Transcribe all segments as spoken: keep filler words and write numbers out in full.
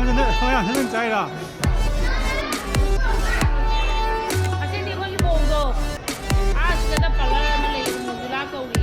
ꯃꯌꯥꯝꯁꯦ ꯂꯣꯏ ꯆꯥꯏꯔꯣ? ꯑꯁꯤꯗꯤ ꯑꯩꯈꯣꯏꯒꯤ ꯃꯑꯣꯡꯗꯣ꯫ ꯑꯥ, ꯁꯤꯗꯅ ꯄꯥꯔꯂꯔ ꯑꯃ ꯂꯩ, ꯃꯣꯖꯨꯂꯥ ꯀꯧꯏ꯫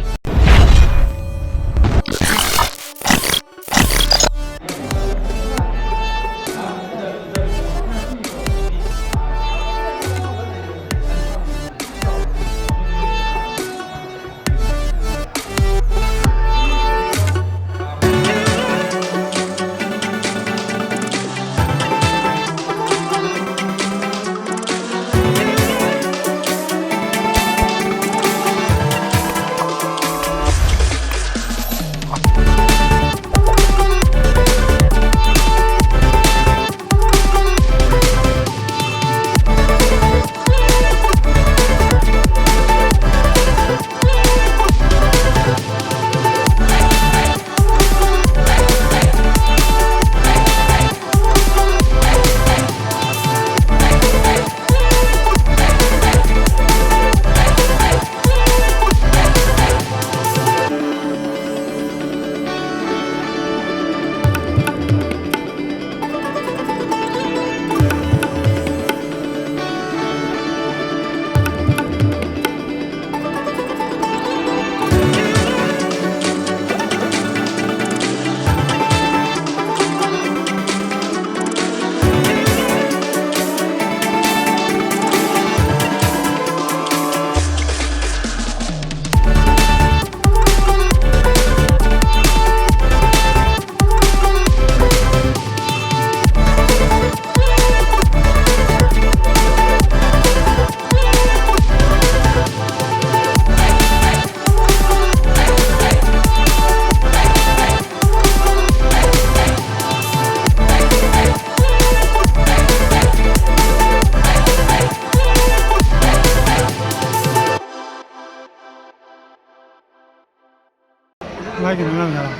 ꯃꯥꯒꯤ ꯅꯪ ꯉꯥꯡꯉꯔꯣ?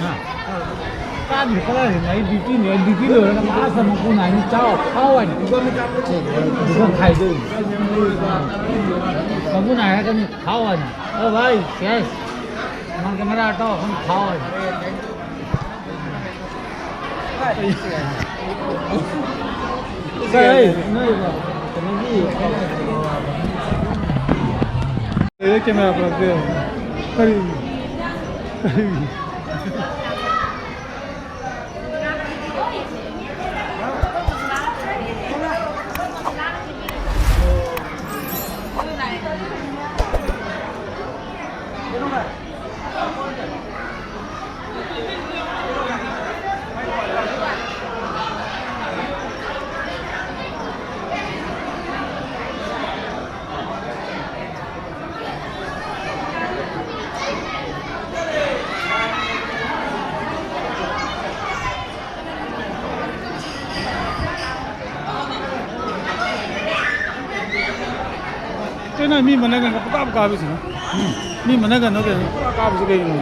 ꯍꯥ? ꯆꯥꯗ꯭ꯔꯤ ꯀꯗꯥꯏꯗꯩꯅꯣ? ꯑꯩ ꯗ꯭ꯌꯨꯇꯤꯅꯦ, ꯑꯩ ꯗ꯭ꯌꯨꯇꯤ ꯂꯣꯏꯔꯒ ꯂꯥꯁꯇ ꯃꯀꯨ ꯅꯥꯏꯅ ꯆꯥꯎ, ꯈꯥꯎ ꯍꯥꯏꯅ꯫ ꯑꯗꯨꯒ ꯈꯥꯏꯗꯣꯛꯏ꯫ ꯃꯀꯨ ꯅꯥꯏ ꯍꯥꯏꯔꯛꯀꯅꯤ, ꯈꯥꯎ ꯍꯥꯏꯅ꯫ ꯑꯣ ꯚꯥꯏ, ꯀꯦꯁ꯫ ꯃꯥꯒꯤ ꯃꯔꯥ ꯇꯧ, ꯑꯩꯈꯣꯏꯅ ꯈꯥꯎ ꯍꯥꯏꯅ꯫ ꯀꯩ? ꯅꯣꯏ ꯀꯩꯅꯣꯒꯤ ꯀꯦꯃꯦꯔꯥ ꯄꯨꯔꯛꯇꯦ꯫ ꯀꯔꯤ? ꯀꯔꯤ? ꯀꯩꯅꯣ ꯃꯤ ꯃꯅꯒꯟꯒ ꯄꯨꯀꯥꯞ ꯀꯥꯞꯄꯤꯁꯤꯅ? ꯃꯤ ꯃꯅꯒꯟꯗꯣ ꯀꯩꯅꯣ ꯄꯨꯀꯥꯞ ꯀꯥꯞꯄꯤꯁꯤ ꯀꯩꯒꯤꯅꯣ?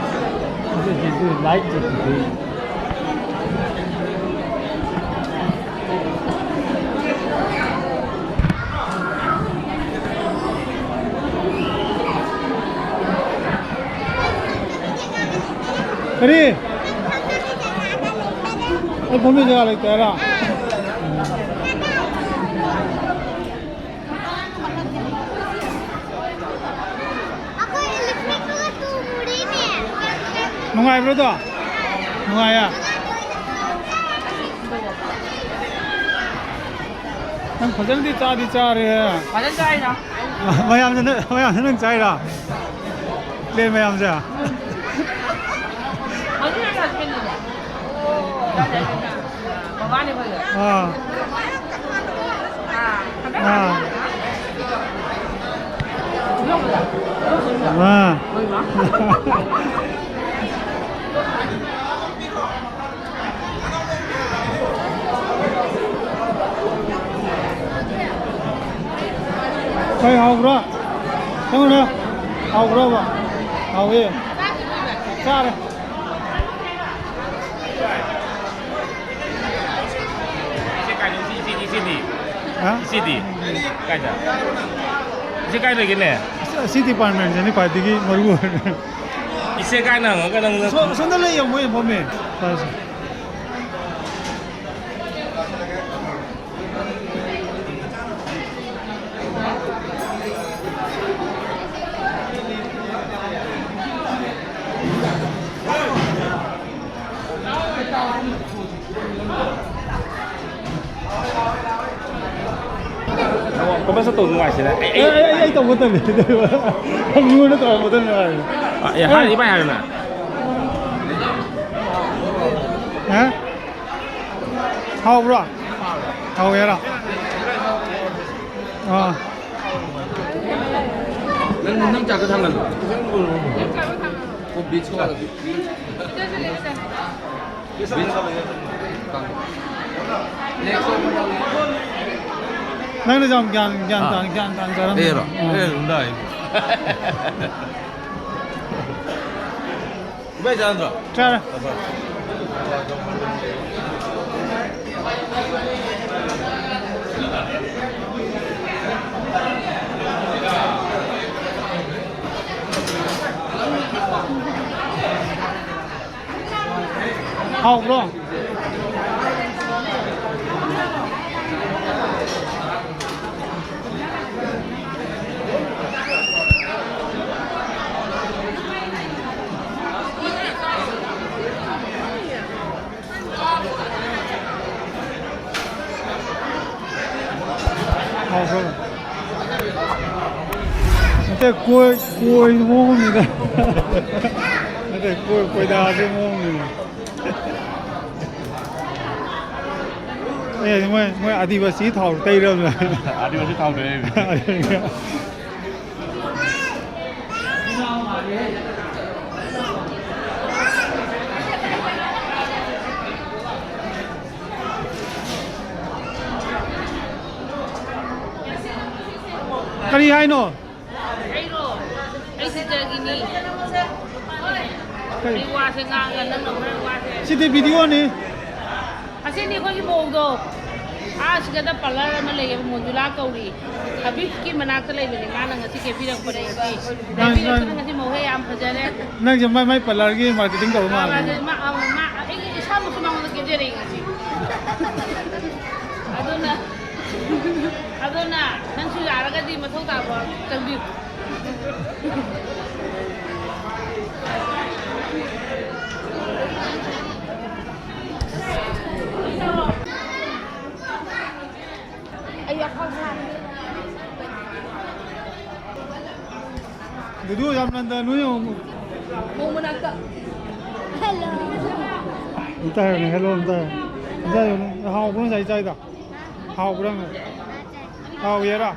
ꯑꯗꯨꯗꯤ, ꯑꯗꯨꯗꯤ ꯂꯥꯏꯠ ꯆꯠꯄꯗꯤ꯫ ꯀꯔꯤ? ꯑꯩ ꯐꯝꯕꯩ ꯖꯒꯥ ꯂꯩꯇꯦ ꯍꯥꯏꯔꯣ? ꯑꯩꯈꯣꯏ ꯏꯂꯦꯛꯇ꯭ꯔꯤꯛꯇꯨꯒ ꯇꯨ ꯃꯨꯔꯤꯅꯦ꯫ ꯅꯨꯡꯉꯥꯏꯕ꯭ꯔꯣ ꯑꯗꯣ? ꯅꯨꯡꯉꯥꯏꯌꯦ? ꯅꯪ ꯐꯖꯅꯗꯤ ꯆꯥꯗꯤ ꯆꯥꯔꯦ꯫ ꯐꯖꯅ ꯆꯥꯏꯅ꯫ ꯃꯌꯥꯝꯅ ꯅ-, ꯃꯌꯥꯝꯅ ꯅꯪ ꯆꯥꯏꯔꯣ? ꯄ꯭ꯂꯦꯟ ꯃꯌꯥꯝꯁꯦ? ꯍꯧꯖꯤꯛ ꯍꯧꯖꯤꯛ ꯍꯧꯖꯤꯛ ꯃꯃꯥꯅꯦ ꯑꯩꯈꯣꯏꯒ꯫ ꯑꯥ꯫ ꯑꯥ꯫ ꯑꯥ꯫ ꯀꯩ ꯍꯥꯎꯕ꯭ꯔꯥ? ꯈꯪꯕ꯭ꯔꯥ? ꯍꯥꯎꯕ꯭ꯔꯥꯕ? ꯍꯥꯎꯋꯦ꯫ ꯆꯥꯔꯦ꯫ ꯏꯆꯦ ꯀꯥꯏꯗ? ꯏꯆꯦ, ꯏꯆꯦ, ꯏꯆꯦꯗꯤ? ꯍꯥ? ꯏꯆꯦꯗꯤ? ꯀꯥꯏꯗ? ꯏꯆꯦ ꯀꯥꯏ ꯂꯩꯒꯦꯅꯦ? ꯑꯁꯤ, ꯑꯁꯤ ꯗꯤꯄꯥꯔꯠꯃꯦꯟꯁꯤꯅꯤ ꯈ꯭ꯋꯥꯏꯗꯒꯤ ꯃꯔꯨ ꯑꯣꯏꯔꯤꯅꯤ꯫ ꯏꯆꯦ ꯀꯥꯏꯅ ꯍꯪꯉꯒ ꯅꯪꯅ ꯑꯁꯣꯝ-, ꯑꯁꯣꯝꯗ ꯂꯩꯌꯦ, ꯃꯣꯏ ꯐꯝꯃꯦ꯫ ꯁ꯭ꯋꯥꯏꯁꯦ꯫ ꯀꯃꯔꯁꯤꯌꯦꯜ ꯇꯧ ꯅꯨꯡꯉꯥꯏꯁꯤꯅ꯫ ꯑꯩ, ꯑꯩ, ꯑꯩ, ꯑꯩ ꯇꯧꯕ ꯇꯜꯂꯤ꯫ ꯃꯤꯉꯣꯟꯗ ꯇꯧꯔꯛꯄꯗ ꯅꯨꯡꯉꯥꯏ꯫ ꯑ, ꯑꯦ, ꯍꯥꯏꯔ ꯏꯕꯥꯏ ꯍꯥꯏꯔꯣꯅ꯫ ꯍꯥ? ꯍꯥꯎꯕ꯭ꯔꯣ? ꯍꯥꯎꯋꯦꯔꯣ? ꯑꯥ꯫ ꯅꯪ, ꯅꯪ ꯆꯥꯛꯇꯣ ꯊꯥꯡꯒꯠꯂꯣ꯫ ꯀꯣꯕꯤ ꯁꯣꯏ꯫ ꯅꯪꯅ ꯌꯥꯝ ꯒ꯭ꯌꯥꯟ, ꯒ꯭ꯌꯥꯟ ꯑꯥ꯫ ꯇꯥꯅ, ꯒ꯭ꯌꯥꯟ ꯇꯥꯅ ꯆꯥꯔꯝꯃꯦ꯫ ꯑꯦꯔꯣ? ꯑꯥ꯫ ꯑꯦ, ꯎꯟꯗꯥꯏ꯫ ꯏꯕꯥꯏ ꯆꯥꯗ꯭ꯔꯣ? ꯆꯥꯔꯦ꯫ ꯍꯥꯎꯕ꯭ꯔꯣ? ꯍꯥꯎꯕ꯭ꯔꯣ? ꯅꯠꯇꯦ, ꯀꯣꯏ, ꯀꯣꯏ ꯃꯑꯣꯡꯅꯤꯗ꯫ ꯅꯠꯇꯦ, ꯀꯣꯏ, ꯀꯣꯏꯗꯥꯕꯩ ꯃꯑꯣꯡꯅꯤꯗ꯫ ꯑꯦ, ꯃꯣꯏ, ꯃꯣꯏ ꯑꯥꯗꯤꯕꯥꯁꯤ ꯊꯥꯎ ꯇꯩꯔꯕꯅꯦ꯫ ꯑꯥꯗꯤꯕꯥꯁꯤ ꯊꯥꯎ ꯇꯩꯔꯕꯅꯦ꯫ ꯀꯔꯤ ꯍꯥꯏꯅꯣ? ꯑꯩꯔꯣ? ꯑꯩ ꯁꯤꯖꯒꯤꯅꯤ꯫ ꯀꯔꯤ? ꯑꯩ ꯋꯥꯁꯦ ꯉꯥꯡꯉꯒ ꯅꯪꯅ ꯍꯣꯔꯦꯟ ꯋꯥꯁꯦ꯫ ꯁꯤꯗꯤ ꯚꯤꯗꯤꯑꯣꯅꯤ꯫ ꯑꯁꯤꯅꯤ ꯑꯩꯈꯣꯏꯒꯤ ꯃꯧꯗꯣ꯫ ꯑꯥ, ꯁꯤꯗ ꯄꯥꯔꯂꯔ ꯑꯃ ꯂꯩꯌꯦꯕ, ꯃꯣꯟꯖꯨꯂꯥ ꯀꯧꯔꯤ꯫ ꯍꯕꯤꯕꯀꯤ ꯃꯅꯥꯛꯇ ꯂꯩꯕꯅꯦ꯫ ꯃꯥꯅ ꯉꯁꯤ ꯀꯦꯕꯤꯔꯛꯄꯅꯦ ꯉꯁꯤ꯫ ꯅꯪ, ꯅꯪ, ꯀꯦꯕꯤꯔꯛꯄꯅ ꯉꯁꯤ ꯃꯧꯁꯦ ꯌꯥꯝ ꯐꯖꯔꯦ꯫ ꯅꯪꯁꯦ ꯃꯥꯏ, ꯃꯥꯏ ꯄꯥꯔꯂꯔꯒꯤ ꯃꯥꯔꯀꯦꯇꯤꯡ ꯇꯧꯕ ꯑꯥ, ꯃꯥꯜꯂꯦ꯫ ꯃꯥ, ꯑꯥ, ꯃꯥ, ꯑꯩ ꯏꯁꯥꯃꯛꯁꯨ ꯃꯉꯣꯟꯗ ꯀꯦꯖꯔꯛꯑꯦ ꯉꯁꯤ꯫ ꯑꯗꯨꯅ, ꯑꯗꯨꯅ ꯅꯪꯁꯨ ꯌꯥꯔꯒꯗꯤ ꯃꯊꯧ ꯇꯥꯕ ꯆꯪꯕꯤꯌꯨ꯫ ꯑꯩ ꯑꯐꯥꯎ ꯁꯥꯔꯦ꯫ ꯅꯟꯗ ꯅꯣꯏ ꯌꯦꯡꯉꯨ꯫ ꯃꯧ ꯃꯅꯥꯛꯇ꯫ ꯍꯦꯜꯂꯣ꯫ ꯑꯝꯇ ꯍꯥꯏꯌꯨꯅꯦ, ꯍꯦꯜꯂꯣ ꯑꯝꯇ ꯍꯥꯏꯌꯨ꯫ ꯑꯝꯇ ꯍꯥꯏꯌꯨꯅꯦ꯫ ꯍꯥꯎꯕ꯭ꯔꯣ ꯉꯁꯥꯏ ꯆꯥꯏꯗꯣ? ꯍꯥꯎꯕ꯭ꯔꯥ? ꯍꯥꯎꯋꯦꯔꯥ?